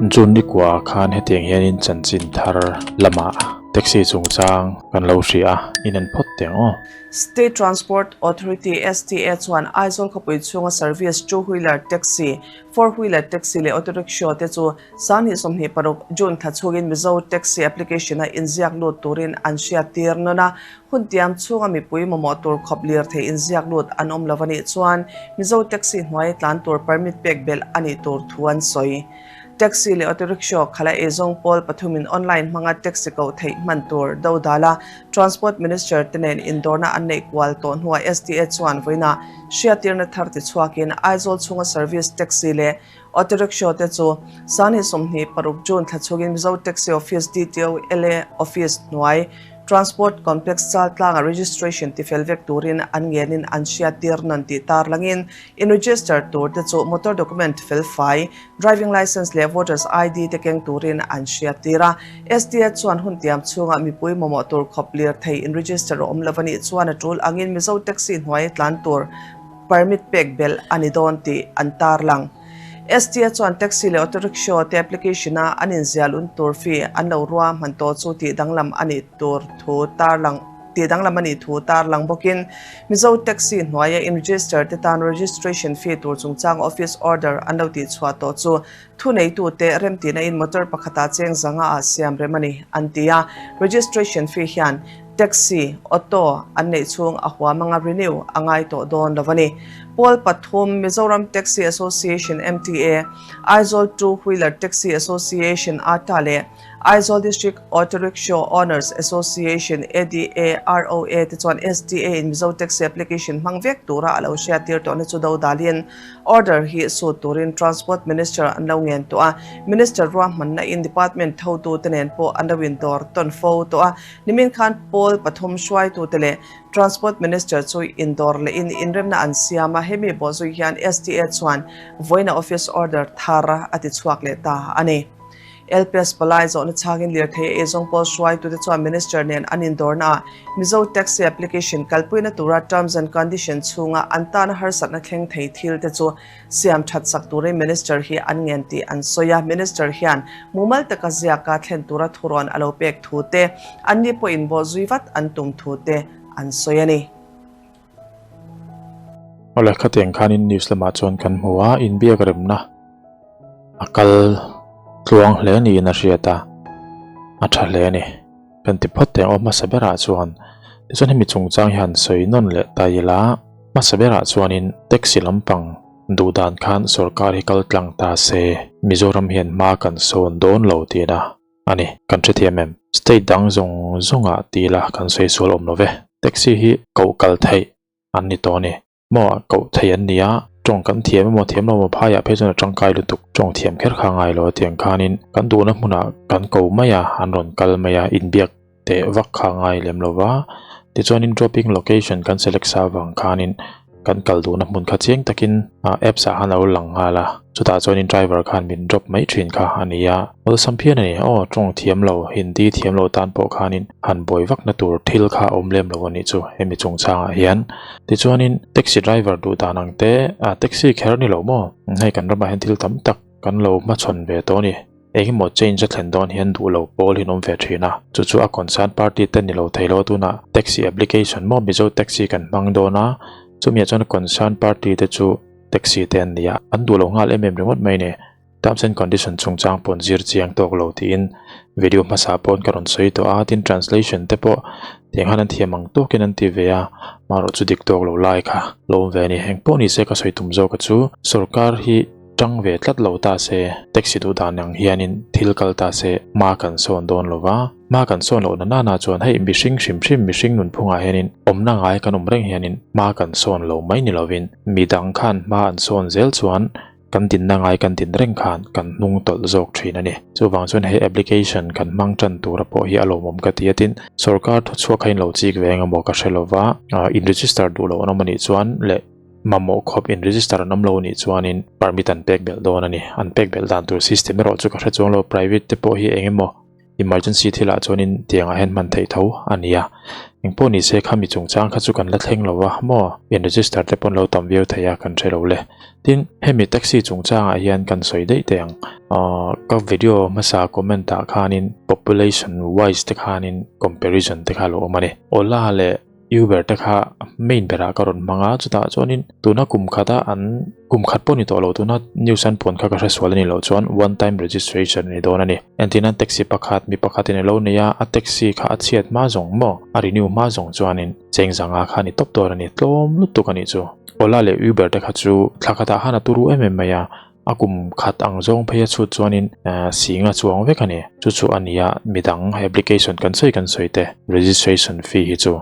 June ni kua khan hetiang hianin chanchin thar lamah taxi chungchang kan lo hria a, in en phawt teh ang aw. State Transport Authority, STA, chuan Aizawl khawpui chhunga service two wheeler taxi, four wheeler taxi leh auto rickshaw te chu Sanghnih 26 June thla chhungin Mizo Taxi application-a inziak lut turin an hriattir nawn a, hun tiam chhunga mipui mamawh tur khawp lirthei inziak lut an awm lo a nih chuan Mizo Taxi hnuai tlan tur permit pek belh a nih tur thu an sawi. Taxi leh auto rickshaw khala eizawng pawl pathumin online hmanga taxi koh theih hman tur dodala Transport Minister te nen indawrna an neih kual tawh hnuah STA chuan vawiinah hriattirna thar tichhuakin Aizawl chhunga service taxi leh Auto rickshaw te chu Sanghnih 26 June thla chhungin Mizo Taxi Office DTO LA Office hnuai Transport Complex Chaltlanga registration tifel vek turin an ngenin an hriattir nawn tih tarlangin in-register tur te chu motor document fel fai, driving licence leh voters ID te keng turin an hriattir a. STA chuan hun tiam chhunga mipui mamawh tur khawp lirthei in-register a awm lo a nih chuan a tul angin Mizo Taxi hnuai tlan tur permit pek belh a ni dawn tih an tarlang. STA chuan taxi leh auto rickshaw te application-a an inzial un tur fee an lo rua hman tawh chu tih danglam a nih tur thu tarlang tih danglam a nih thu tarlang bawkin Mizo taxi hnuaia in-register te tan registration fee tur chungchang office order an lo tihchhuah tawh chu thuneitute remtihna in motor pakhatah cheng zanga ah siam rem a ni an ti a. Registration fee hian Taxi, auto an neih chhung a huam anga renew a ngai tawh dawn lo a ni. Pawl pathum, Mizoram Taxi Association, MTA, Aizawl Two Wheeler Taxi Association, ata, leh Aizawl District Auto Rickshaw Owners Association, ADAROA, te chuan STA in Mizo Taxi application hmang vek tura a lo hriattir tawhna chu dodalin order hi sut turin Transport Minister an lo ngen tawh a. Minister ruahmanna in department thotute nen pawh an lo indawr tawn fo tawh a. Nimin khan pawl pathum hruaitute leh Transport Minister chu indawr lehin inremna an siam a, hemi bawhzui hian STA chuan vawiina office order thar a ti chhuak leh ta a ni. LPS palai zawhna chhangin lirthei eizawng pawl hruaitute chuan Minister nen an indawrnaah Mizo Taxi application kalpuina tura terms and condition chhunga an tana harsatna thleng thei thil te chu Siam that sak turin Minister hi an ngen tih an sawi a, Minister hian mumal taka ziaka thlen tura thurawn a lo pek thu te, anni pawhin bawhzui vat an tum thu te an sawi a ni. Awle, khatiang khanin news lamah chuan kan hmu a, inbiak remna a kal tluang hle niin a hriat a, a tha hle a ni. Kan ti phawt teh ang aw hmasa berah chuan tichuan hemi chungchang hian sawi nawn leh ta ila hmasa berah chuanin taxi lampang duh dan khan sorkar hi kal tlang ta se Mizoram hian hma kan sawn dawn lo tihna a ni kan hrethiam em state dang zawng zawngah ti ila kan sawi sual awm lo ve taxi hi koh kal theih an ni tawh a ni. Maw a koh thei an nia, tawng kan thiam emaw thiam lo emaw phaiah phei chuan a tangkai lutuk, tawng thiam kher kha ngai lo a tiang khanin kan duhna hmunah kan ko mai a, an rawn kal mai a, inbiak teh vak kha ngai lem lo va, tichuanin dropping location kan select sa vang khanin kan kal duhna hmun kha chiang takin apps ah khan a lo lang nghal a, chutah chuanin driver khan min drop mai thin kha a ni a, awlsam phian a ni, aw tawng thiam lo, Hindi thiam lo tan pawh khanin han buai vakna tur thil kha a awm lem lo a nih chu hemi chungchangah hian. Tichuanin taxi driver duh dan ang te, ah taxi kher ni lo maw? Hei kan ramah hian thil tam tak kan lo hmachhawn ve tawh a ni. Engemaw change a thlen dawn hian duh lo pawl hi an awm ve thin a. Chu chu a concern party te ni lo thei lo a tunah taxi application maw Mizo taxi kan hmang dawn a, chumi ah chuan concern party te chu taxi te an ni a, an duh lo nghal em em ringawt mai ni. Terms and condition chungchang pawn zir chiang tawk lo tiin video hmasa pawn ka rawn sawi tawh a, tin translation te pawh tiang khan an thiam ang tawkin an ti ve a, marawh chu dik tawk lo lai kha lo awm ve a ni. Eng pawh ni se ka sawi tum zawk a chu sorkar hi tang ve tlat lo ta se, taxi duh dan ang hianin thil kal ta se hma kan sawn dawn lo va, hma kan sawn loh na nana chuan hei mihring hrim hrim mihring nunphungah hianin awmna ngai kan awm reng hianin hma kan sawn lo mai ni lovin midang khan hma an sawn zel chuan Kan dinna ngai kan din reng khan kan hnung tawlh zawk thin a ni. Chuvang chuan he application kan hmang tan tura pawh hi a lawmawm ka ti a, tin sorkar thuchhuak kha in lo chik ve eng emaw ka hre lova, in register duh loh an awm a nih chuan leh mamawh khawp in register an awm lo a nih chuanin permit an pek belh dawn a ni. An pek belh dan tur system erawh chu ka hre chuang lo, private te pawh hi eng emaw. Emergency thilah chuanin tiangah hian hman theih tho a ni a. Engpawh ni se khami chungchang kha chu kan la thleng lo a maw? In register te pawh an lo tam viau thei a kan hre lo le. Tin, hemi taxi chungchangah hian kan sawi daih teh ang. Ahh ka video hmasa comment ah khanin population wise te khanin comparison te kha a lo awm a ni. Ola leh Uber te kha main berah ka rawn hmang a, chutah chuanin tuna kum khata an kum khat pawh ni tawh lo tuna news an puan kha ka hre sual a ni loh chuan one time registration a ni dawn a ni. Entirnan taxi pakhat mi pakhatin a lo nei a, a taxi kha a chhiat hma zawng maw a renew hma zawng chuanin cheng zanga kha a ni tawp dawn a ni, tlawm lutuk a nih chu. Ola leh Uber te kha chu thla khatah khan a turu em em mai a, A kum khat ang zawng phei a chhut chuanin singa chuang vek a ni. Chu chu a nia midang application kan sawi kan sawi te registration fee hi chu.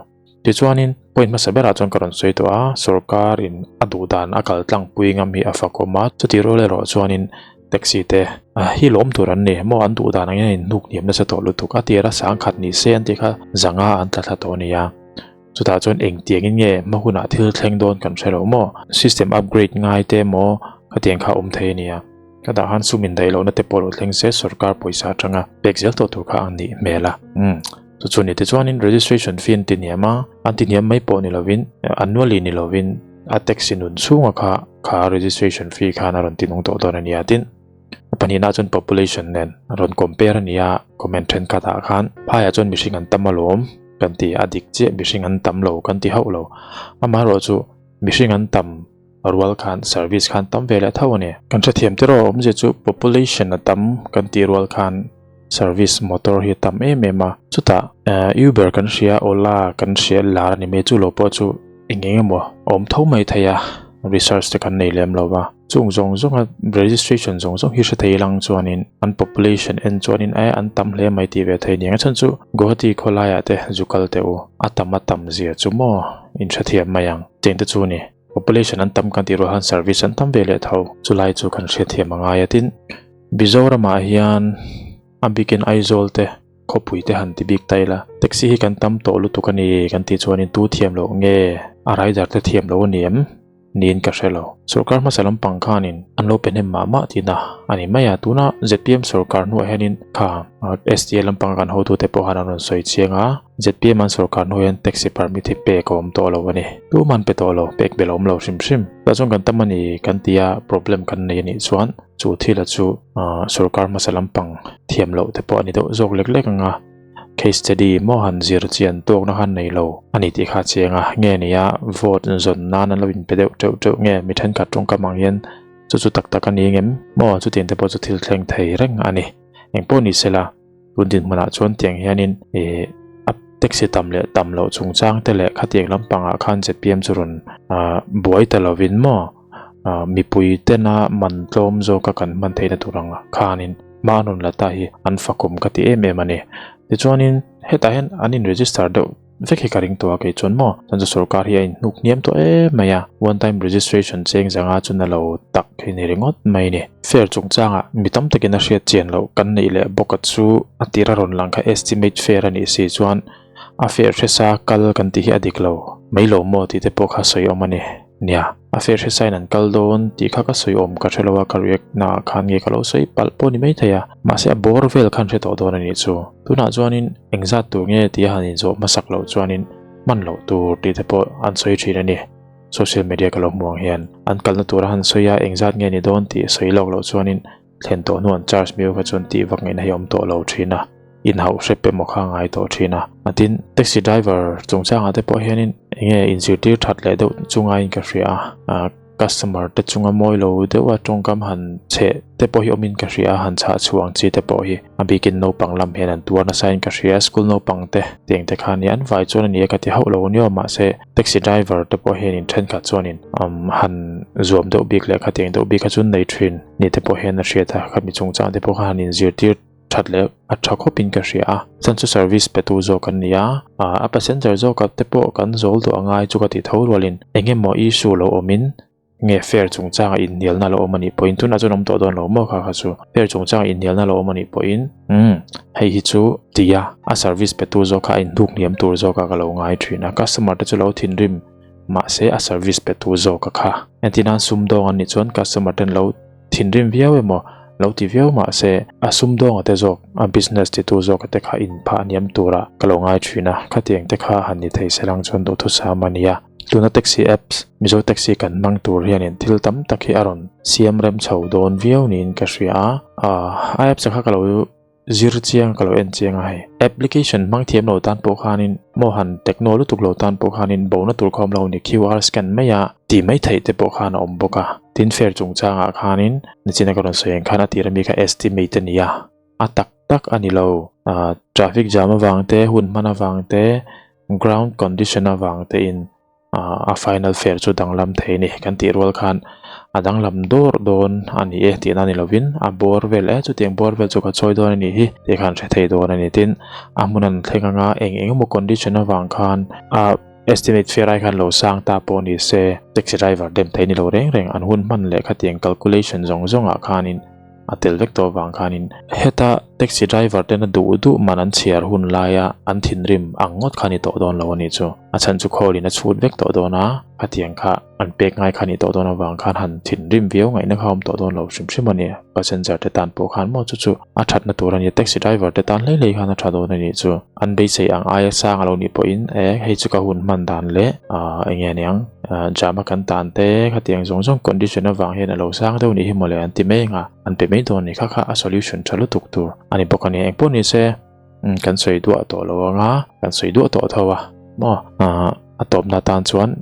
Tichuanin point hmasa berah chuan ka rawn sawi tawh a, sorkar in a duh dan a kal tlangpui ngam hi a fakawm a, chutih rual erawh chuanin taxi te hi lawm tur an ni maw an duh dan angin a inhnuk hniam nasa tawh lutuk a tir a sangkhat ni se an tih kha zanga an tla thla tawh a nia. Chutah chuan engtiangin nge hma hunah thil thleng dawn kan hre lo maw? System upgrade ngai te maw khatiang kha awm thei a nia. Ka dah han sum indaih lohna te pawh lo thleng se sorkar pawisa atanga pek zel tawh tur kha a nih hmel a. Umm chu chu ni tichuanin registration fee an ti hniam a, an ti hniam mai pawh ni lovin annually ni lovin a taxi nun chhunga kha kha registration fee khan a rawn ti nung tawh dawn a nia tin. A pahnihna chuan population nen a rawn compare a ni a, comment thenkhatah khan phaiah chuan mihring an tam alawm kan ti a dik chiah mihring an tam lo kan ti hauh lo. Amaherawhchu mihring an tam rual khan service khan tam ve leh tho a ni. Kan hrethiam te erawh awmzia chu population a tam kan tih rual khan service motor hi a tam em em a, chutah Uber kan hria Ola kan hria lar a ni mai chu lo pawh chu eng eng emaw a awm tho mai thei a, research te kan nei lem lo va. Chung zawng zawnga registration zawng zawng hi hre thei lang chuanin an population en chuanin e an tam hle mai tih ve thei nia chhan chu Guwahati khawlaiah te zu kal teh u a tam a tam zia chu maw in hrethiam mai ang cheng te chu ni population an tam kan tih rual han service an tam ve leh tho chulai chu kan hriatthiam a ngai a tin Mizoramah hian a bikin Aizawl te khawpui te han ti bik ta ila taxi hi kan tam tawh lutuk a ni kan tih chuanin tu thiam loh nge a rider te thiam loh a ni em? Niin ka hre lo. Sorkar hmasa lampang khanin an lo pe hnem mah mah tihna a ni mai a, tuna zpm sorkar hnuah hianin kha STA lampanga kan hotute pawh khan an rawn sawi chiang a, zpm an sorkar hnuah hian taxi permit hi pek a awm tawh lo a ni. Tumah an pe tawh lo, pek belh a awm lo hrim hrim. Tah chuan kan tam a ni kan ti a, problem kan nei a nih chuan chu thila chu sorkar hmasa lampang thiam loh te pawh a ni deuh zawk lek lek ang a. Case study maw han zir chian tawkna khan nei lo a ni tih kha a chiang a, nge nia vote zawn nan an lo inpe deuh teuh teuh nge mi thenkhat tawngkam ang hian chu chu tak tak a ni ngem maw chutiang te pawh chu thil thleng thei reng a ni. Engpawh ni sela tun dinhmunah chuan tiang hianin ih a taxi tam leh tam loh chungchang te leh khatiang lampangah khan zpm chu rawn buai ta lovin maw mipui tena man tlawm zawka kan hman theihna tur ang khanin hma an rawn la ta hi an fakawm ka ti em em a ni. Tichuanin hetah hian an in register deuh vek hi ka ring tawh a kei chuan maw chuan chu sorkar hi a inhnuk hniam tawh em mai a, one time registration cheng zanga chuan a lo tak hi ni ringawt mai a ni. Fare chungchangah mi tam takin a hriat chian loh kan neih leh bawk a chu a tir a rawn lang kha estimate fare a nih si chuan A fare hresa kal kan tih hi a dik lo mai lo maw tih te pawh kha sawi awm a ni. Nia, a fare hresa in an kal dawn tih kha ka sawi awm ka hre lo a, ka react na ah khan nge ka lo sawi palh pawh ni mai thei a, mahse a bawr vel khan hre tawh dawn a nih chu. Tunah chuanin engzat tur nge tih a han inzawh hmasak loh chuanin hman loh tur tih te pawh an sawi thin a ni. Social media ka lo hmu ang hian an kalna tur a han sawi a, engzat nge ni dawn tih sawi lawk loh chuanin Thlen tawh hnuan charge miau kha chuan tih vak ngaihna hi a awm tawh lo thin a, inhauh hrep emaw kha a ngai tawh thin a. A tin, taxi driver chungchangah te pawh hianin enge inzirtir that leh deuh chu ngaiin ka hria a, customer te chunga mawi lo deuha tawngkam han chheh te pawh hi awmin ka hria a, han chhah chhuah ang chi te pawh hi a bikin naupang lam hian an tuar nasain ka hria, school naupang te tiang te kha nia an vai chuan a ni a ka ti hauh lo nia mahse taxi driver te pawh hianin thenkhat chuanin han zuam deuh bik leh khatiang deuh bik kha chu an nei thin. Ni te pawh hian a hriat a, khami chungchang te pawh kha han inzirtir that leh a tha khawp in ka hria a, chuan chu service pe tu zawk an ni a, a passenger zawk ah te pawh kan zawl duh angai chu ka tih tho rualin eng emaw issue lo awm in nge fare chungchang ah inhnialna lo awm anih pawhin tunah chuan awm tawh dawn lo maw kha kha chu fare chungchang ah inhnialna lo awm anih pawhin umm hei hi chu tia a service pe tu zawk kha a inhnuk hniam tur zawk ah ka lo ngai thin a, customer te chu lo thinrim Mahse a service pe tu zawk a kha. Entir nan sumdawng an nih chuan customer ten lo thinrim viau emaw lo ti viau mah se a sumdawnga te zawk a business titu zawka te kha inphah hniam tura ka lo ngai thin a, khatiang te kha han ni thei se lang chuan duhthusam a nia. Tuna taxi apps Mizo taxi kan hmang tur hianin thil tam tak hi a rawn siam rem chho dawn viau niin ka hria a, a apps a kha ka lo Zir chiang ka lo en chiang a hei. Application hmang thiam lo tan pawh khanin maw han techno lutuk lo tan pawh khanin bona tur kha awm lo ni QR scan mai a ti mai theih te pawh khan a awm bawk a. Tin fare chungchangah khanin nichina ka rawn sawi ang khan a tir ami kha estimate a ni a, a tak tak a ni lo. Traffic jam avang te, hun hman avang te, ground condition avang te in a final fare chu danglam thei a ni kan tih rual khan a danglam dawr dawn a ni e tihna ni lovin a bawr vel e chutiang bawr vel chu ka chawi dawn a nih hi tih khan hre thei dawn a ni tin a hmun an thleng anga eng eng emaw condition avang khan a estimate fare ai khan lo sang ta pawh ni se taxi driver dem thei ni lo reng reng an hun hman leh khatiang calculation zawng zawngah khanin A tel vek tawh avang khanin heta taxi driver tena duh duh man an chhiar hun laia an thinrim ang ngawt kha ni tawh dawn lo a nih chu. A chhan chu khawlin a chhut vek tawh dawn a, khatiang kha an pek ngai kha nih tawh dawn avang khan han thinrim viau ngaihna kha awm tawh dawn lo hrim hrim a ni. Passenger te tan pawh khan maw chu chu a thatna tur a ni, taxi driver te tan hlei hlei khan a tha dawn a nih chu. An beisei ang aia sang a lo nih pawhin e hei chu ka hun hman dan leh eng nge aniang jam a kan tan te khatiang zawng zawng condition avang hian a lo sang deuh nih hi mawle an ti mai anga an pe mai dawn a ni kha kha a solution tha lutuk tur a ni bawk a ni engpawh ni se kan sawi duah tawh lo anga kan sawi duah tawh tho a maw a tawpna tan chuan.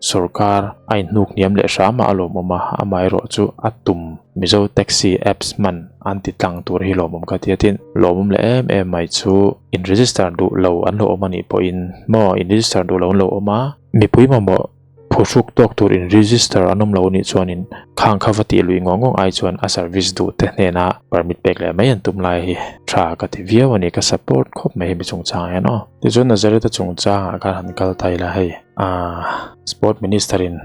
Sorkar a inhnuk hniam leh hram a a lawmawm a, amaherawh chu a tum Mizo Taxi Apps hman an ti tlang tur hi lawmawm ka ti a tin, lawmawm leh em em mai chu in register duh lo an lo awm a nih pawhin maw in register duh lo an lo awm a, mipui mamawh phuhruk tawk tur in register an awm lo nih chuanin khang kha va tih lui ngawng ngawng ai chuan a service duh te hnena permit pek leh mai an tum lai hi tha ka ti viau a ni, ka support khawp mai hemi chungchang hian aw. Tichuan Nazareth-a chungchangah khan han kal ta ila hei. Ahh Sport Minister in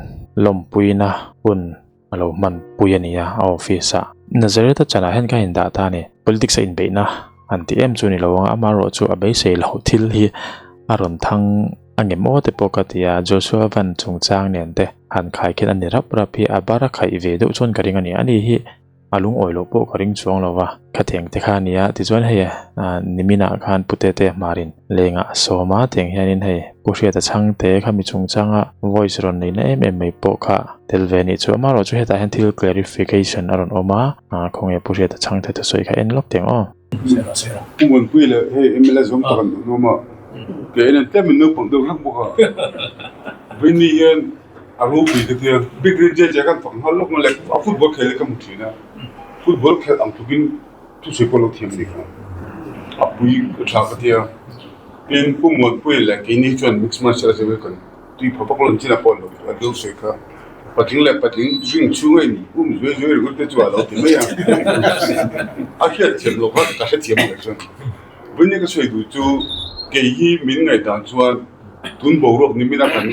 lawmpuina hun a lo hman pui a ni a, a office ah. Nazareth-a chanah hian ka indah ta a ni. Politics a inbeihna han ti em chu ni lo ang a, amaherawh chu a beisei loh thil hi a rawn thang a ngem aw te pawh ka ti a, Joshua Van chungchang nen te han khai khin a ni rap rap hi a bar a khaih ve deuh chuan ka ring a ni. Ani hi A lungawi loh pawh ka ring chuang lo va, khatiang te kha a nia, tichuan hei niminah khan Pu Tete Hmarin lengah a sawm a, tiang hianin hei Pu Hriata Chhangte kha mi chungchanga voice rawn neihna em em mai pawh kha tel ve anih chu, amaherawh chu hetah hian thil clarification a rawn awm a, khawnge Pu Hriata Chhangte thusawi kha en lawk teh ang aw. Pu Muanpui leh hei mla zawng tak an awm a, kei en tlem in naupang deuh hlek bawk a, Vini hian a ropui ka tia, big rin che che kan fak nghal lawk mai a football khel hi ka hmu thin a, football khelh ang tlukin thusawi pawh a lo thiam a ni kha, a pui a tha ka tia, tin Pu Muanpui leh keini chuan mixed martial arts hi kan tui pha vak lo chin a pawh a lo sawi kha, patling leh patling ring chhunga in um zuai zuai ringawt te chu a lo ti mai a, a hriatthiam loh kha ka hrethiam ang chuan. Vawini ka sawi duh chu kei hi min ngaihdan chuan tun boruak nimina kan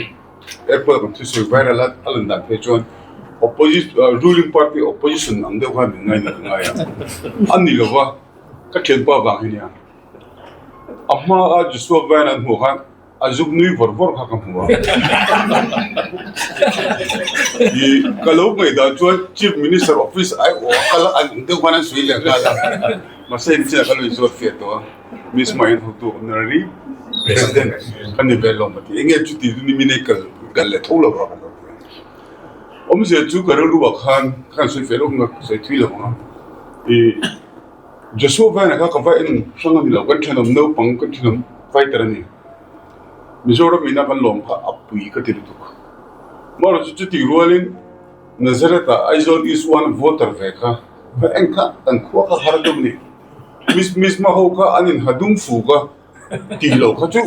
airport kan thusawi viral a a lan dan phei chuan opposition ruling party opposition ang deuh khan min ngaina ka ngai a, a ni lova ka thianpa vang hi nia a hma a Joshua Van an hmuh khan A zuk nui vawr vawr kha ka hmu a. I ka lo ngaihdan chuan Chief Minister office ai aw a kal a, an deuh khan an sawi leh nghal a. Mahse in chinah ka lo inzawt fiah tawh a, Miss Mahin hotu honorary President ka ni ve lawm a ti. Enge chuti chu nimin ei kal kal leh tho lo a ka lo ti a. Awmzia chu ka rilru ah khan ka han sawi fiah lawk ang a, ka sawi thui lo ang a. I Joshua Van-a kha ka va en hrang a ni lo, kan thenawm naupang kan thenawm fighter a ni. Mizoram ina kan lawm kha a pui ka ti lutuk. Amaherawhchu chu chuti rualin Nazareth-ah Aizawl East One voter ve kha va en kha kan khua kha har deuh a ni. Miss Miss hma ho kha an inha dum fuk a, tih loh kha chu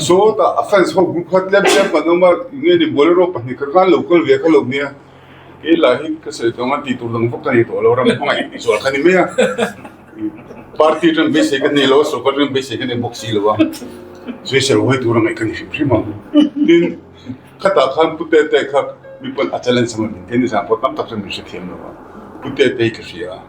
sawtah a fans ho group kha tlem tlem kan awm a, enge ni Bolero pahnih kha khan lo kal ve kha lo nia. Kei lah hi ka sawi tawng a tih tur dang vak ka nei tawh lo, ram hmangaih tih zual kha ni mai a. Party atang beisei ka nei lo a, sorkar atang beisei ka nei bawk si lo a, sawisel huai tur a ngaih ka ni hrim hrim ang. Tin, khatah khan Pu Tete kha mi pawn a challenge ang a min ti a, nizan pawh tam tak chuan min hrethiam lo a, Pu Tete hi ka hria a.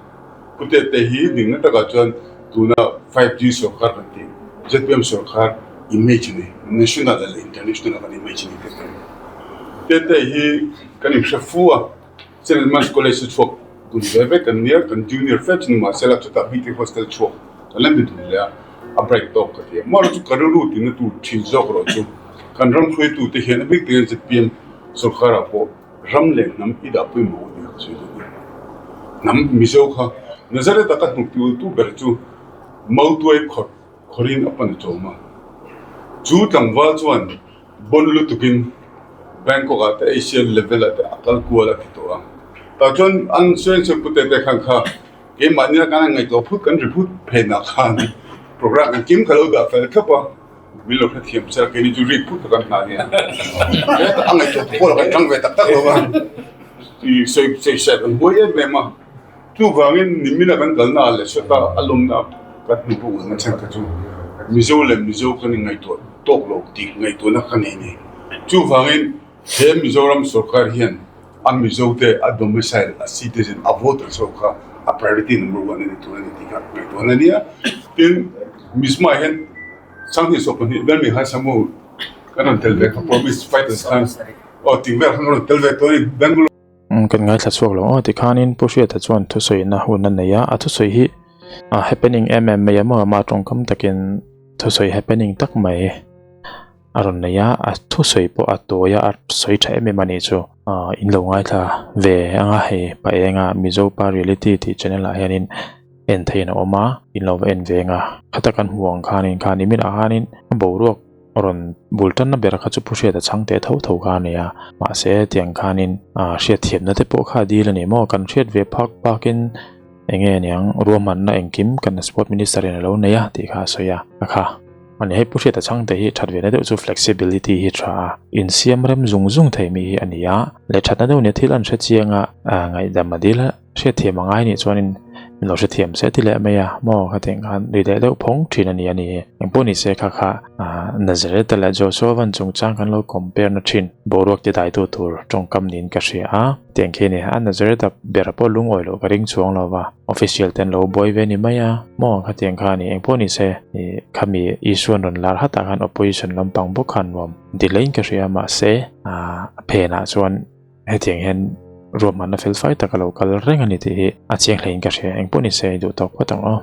Pu Tete hi dingna takah chuan tuna 5G sorkar kan tih, zpm sorkar image a ni, national leh international a kan image a ni Tete. Tete hi kan inhre fu a, St. Edmund's College a chhuak. Dun ve ve kan nia, kan junior fe chu ni mahsela chutah BT hostel chhuak kan la ni dun leh a, a bright tawk ka ti a. Mahse chu ka rilru tina tur thin zawk erawh chu kan ram hruaitu te hian a bik takin zpm sorkar ah pawh ram leh hnam i dah pawimawh a ni ang sawi duh a ni. Hnam Mizo kha Nazareth a ka hnuk ti ultu ber chu Mautuai khawr khawrin a pan a chawm a, chu tlangval chuan Bon lutukin Bangkok ah te Asian level ah te a kal kual a ti tawh a. Tah chuan an sawi sawi pute te khan kha keimahni a kan ngaihtuah phut kan ri phut phenah khan program engkim kha lo dah fel thlap a, min lo hrethiam sela keini chu rik phut kha kan hna nia. A ngaihtuah tu pawh lo kan tang ve tak tak lo a, sawi sawi sawi kan huai em em a. Chuvangin nimina kan kalna ah leh sawta a lawmna kan hmu bawk ang a chhan kha chu Mizo leh Mizo kan inngaihtuah tawk lo tih ngaihtuahna ka nei a ni. Chuvangin he Mizoram sorkar hian a Mizo te a domicile, a citizen, a voters ho kha a priority number one a ni tur a ni tih kha ngaihtuahna a ni a. Tin, Mizma hian Sanghnih 12 ber mi khan Samu kan rawn tel ve kha promise fighters khan aw ting vel khan ka rawn tel ve tawh a ni Bangalore. Kan ngaithla chhuak lo aw tikhanin Pu Hriata chuan thusawina hun a nei a, a thusawi hi a happening em em mai a maw ama tawngkam takin thusawi happening tak mai a rawn nei a, a thusawi pawh a tawi a, a sawi tha em em a nih chu. In lo ngaithla ve anga hei pa enga Mizo pa reality tih channel ah hianin en theihin a awm a, in lo va en ve anga khata kan hmuh ang khanin kha nimin ah khanin a boruak rawn bul tanna ber kha chu Pu Hriata chhang teh tho tho kha a ni a, mahse tiang khanin ah hriatthiamna te pawh kha a dil a ni maw, kan hriat ve phak bakin eng nge niang ruahmanna engkim kan sport minister in a lo nei a tih kha a sawi a, a kha a ni hei Pu Hriata chhang te hi that ve na deuh chu flexibility hi tha a, insiam rem zung zung thei mi hi a ni a, leh thatna deuh nia thil an hre chiang a, ngaihdam a dil a. Hriatthiam a ngai nih chuanin min lo hrethiam se ti leh mai a, maw kha tiang khan ri leh deuh phawng thin a ni a ni. Engpawh ni se kha kha Nazareth leh Joshua van chungchang kan lo compare na thin boruak ti daitu tur tawngkam niin ka hria a, tiang khi a ni. A Nazareth a ber pawh lungawi loh ka ring chuang lo va, official ten lo buai ve ni mai a, maw kha tiang kha a ni. Engpawh ni se khami Isuan rawn lar hatah khan opposition lampang bawk khan nuam delay in ka hria a, mahse a phenah chuan Hetiang hian ruahmanna fel fai tak a lo kal reng a ni tih hi a chiang hlein ka hria. Engpawh ni se i duh tawk phawt ang aw.